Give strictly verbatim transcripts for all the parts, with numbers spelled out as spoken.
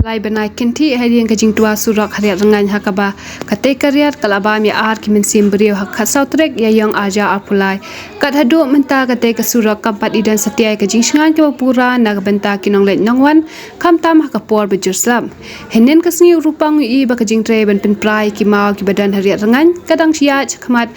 Lai bnai kynthih hadien ka jingtwa surok ha Riat Rngain ha kaba katei ka riat ka la bam ïa ar ki mynsiem briew ha ka khatsaw tarik Ïaiong arhajar arphew lai. Kat haduh mynta katei ka surok kam pat i don satia ïa ka jingshngaiñ kaba pura na ka bynta ki nongleit nongwan, khamtam ha ka por ba jur slap. Hynnin ka sngi u Rupang u ïohi ba ka jingtrei ban pynpra ïa ki maw kiba don ha Riat Rngain ka dang ïaid shakhmat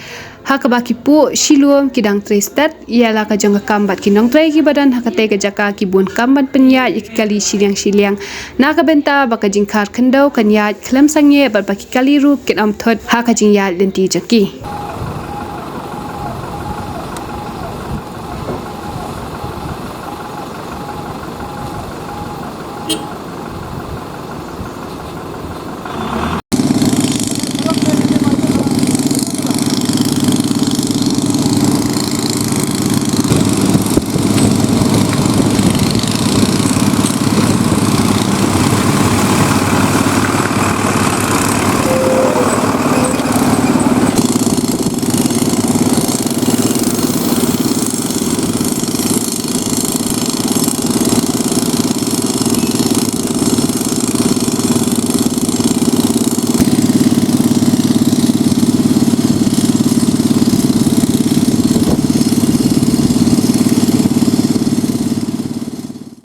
ha kaba ki puh shilum ki dang trei stet ïa la ka jong ka kam bad ki nongtrei kiba don ha katei ka jaka ki bun kam ban pynïaid ïa ki kali shiliang shiliang na ka bynta ba ka jingkhar khyndew kan ïaid khlem sangeh bad ba ki kali ruh kin ym thut ha ka jingïaid lynti jong ki.